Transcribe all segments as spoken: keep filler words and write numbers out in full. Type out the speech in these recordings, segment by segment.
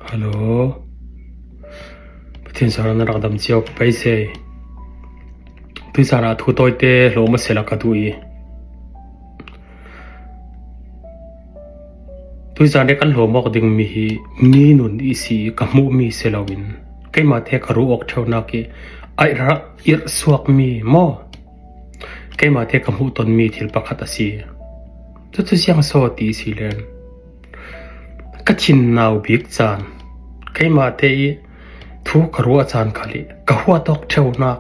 Hello. Pathian sara na rak dam cio ka pei sei. Tuizana thu tawite hlawm a sela ka duh i. Tuizan dek an hlawm awk ding mi hi mi nun i si ka hmuh mi si loin, keimahte ka ru awk ṭheunak i a irh suak mi maw? Keimahte ka hmuh ton mi thil pakhat a si. Cucu siang saw ti si len, ka thin nau bik caan, keimahte i thu ka ruah caan khal i ka huat awk ṭheunak,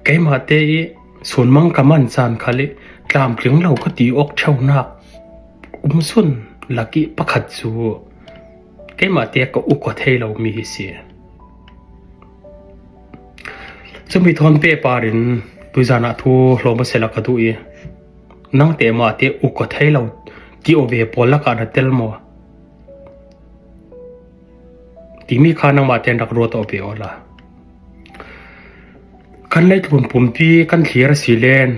keimahte i sunmang ka man caan khal i tlamtling lo ka ti awk ṭheunak um sun lak i pakhat cu keimahte ka uk aw thei lo mi hi si. Cumi thawn pehpar in tuizan ah thu hlawm a sela ka duh i, nangte mahte uk aw thei lo ti aw ve pawl lakah na tel maw? Timi kha nangmahte an rak ruat aw ve awla. Kan leitlun pumpi kan thlir a si len,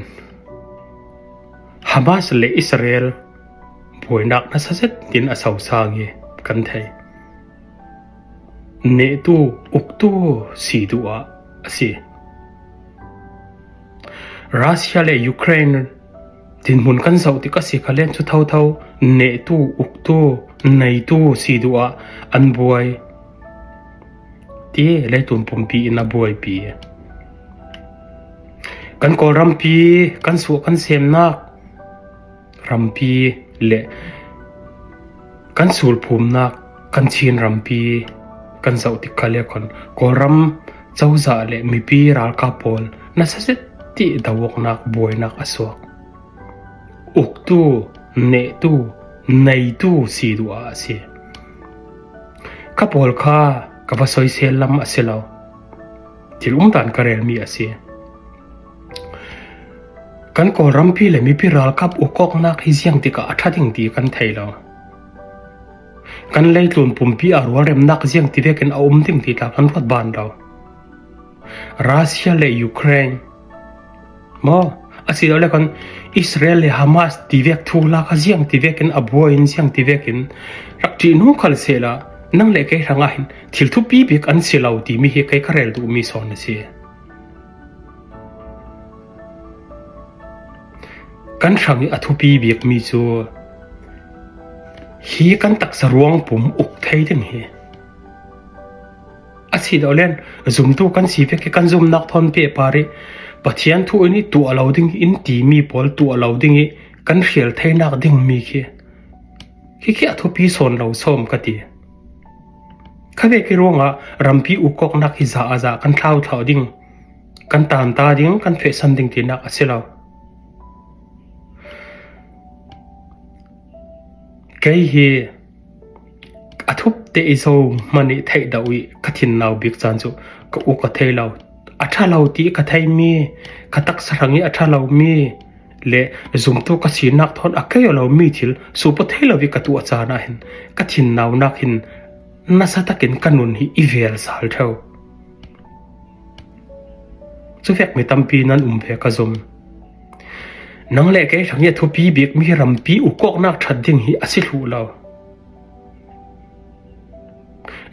Hamas le Israel buainak nasa zet in a sosang i kan thei. Nehtu, uktu si duh ah a si. Russia le Ukraine dinhmun kan zoh tik a si kha len cu thotho nehtu, uktu, neitu si duh ah an buai ti leitlun pumpi in a buaipi. Kan Kawlrampi, kan suah kan semnak rampi le kan sulphumnak kan Chin rampi kan zoh tik kha le khon Kawlram cozah le mipi ralkap pawl nasa zet ti doawknak buainak a suak. Uktu, nehtu, neitu si duh ah a si. Kha pawl kha ka va soisel lam a si lo. Thil umdan ka relmi a si. Kan Kawlrampi le mipi ralkap ukawknak hi ziang tikah a ṭha ding ti kan thei lo. Kan leitlun pumpi ah rualremnak ziang ti vekin a um ding ti tla kan ruat ban lo. Russia le Ukraine maw, a si lo le kan Israel le Hamas ti vek thu la kha ziang ti vekin a buai in ziang ti vekin rak ṭih nu khal sehla nang le kei hrangah hin thil thupi bik an si lo timi hi kei ka rel duhmi sawn a si. Kan hrang i a thupi bikmi cu hi kan taksa ruang pum uk thei ding hi. A si lo len zumtu kan si vek i kan zumnak thawn pehpar i Pathian thu in i tuah lo ding in timi pawl tuah lo ding i kan hrial theinak dingmi khi khi khi a thupi sawn lo sawm ka ti. Kha vek i ruangah rampi ukawknak hi za a za kan thlauthlau ding, kan tanta ding, kan fehsan ding tinak a si lo. Kei hi a thup te i zo hman i theih deuh i ka thin nau bik caan cu ka uk a thei lo. A ṭha lo ti ka theimi, ka taksa hrang i a ṭha lomi le zumtu ka sinak thawn a kei aw lomi thil sup aw thei lo i ka tuah caan ah hin ka thin naunak hin nasa takin ka nun hi i vel sal ṭheu. Cuvek mi tampi nan um ve ka zum. Nang le kei hrang i a thupi bikmi rampi ukawknak ṭhat ding hi a si thluh lo.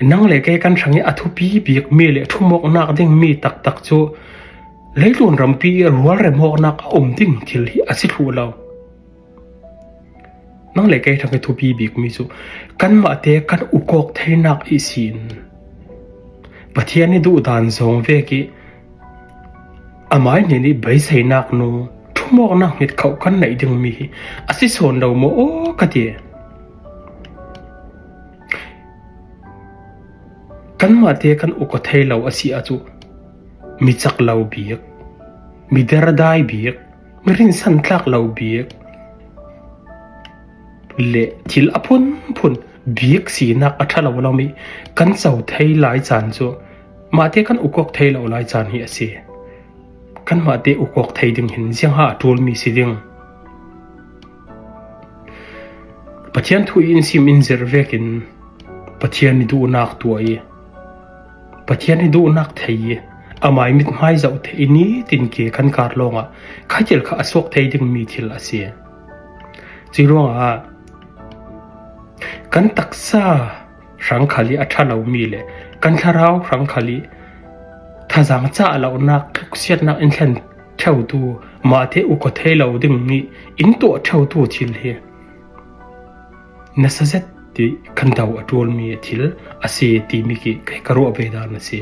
Nang le kei kan hrang i a thupi bikmi le ṭhumawknak dingmi taktak cu leitlun rampi i rualremawknak a um ding thil hi a si thluh lo. Nang le kei hrang i thupi bikmi cu kanmahte kan ukawk theinak ihsin Pathian i duhdan zawng vek i amai hnen i beiseinak nu ṭhumawknak hnget khauh kan neih dingmi hi a si sawn lo maw aw ka ti. Kanmahte kan uk aw thei lo a si ahcun mi cak lo bik, mi derdai bik, mi rinsan tlak lo bik le thil a phunphun bik sinak a ṭha lo lomi kan co thei lai caan cu mahte kan ukawk thei lo lai caan hi a si. Kanmahte ukawk thei ding hin ziangha a ṭulmi si ding? Pathian thu i in sim in zirh vekin Pathian i duhnak tuah i Pathian i duhnak thei i amai mithmai zoh theih i nitin ke kan kar lawngah khatil kha a suak thei dingmi thil a si. Cuih ruangah kan taksa hrang khal i a ṭha lo mi le kan thlarau hrang khal i thazang cah lonak, siatnak in thlen ṭheutu, mahte uko thei lo ding nih in tuah ṭheutu thil hi nasa zet ti kan do a ṭul mi thil a si timi khi kei ka ruah ve dan a si.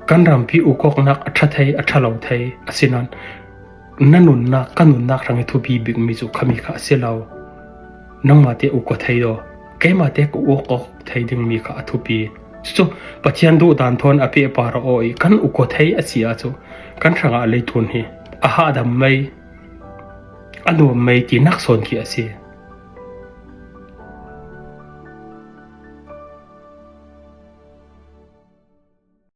Kan rampi ukawknak a ṭha thei, a ṭha lo thei a si nan, na nunnak, ka nunnak hrang i thupi bik mi cu khami kha a si lo. Nangmahte uko thei daw, keimahte ka uko thei ding mi kha a thupi. Cucu Pathian duh dan thawn a pehpar aw i kan uko thei a si ahcun kan hrangah leitlun hi a hahdam mei, a nuam mei tinak sawn khi a si.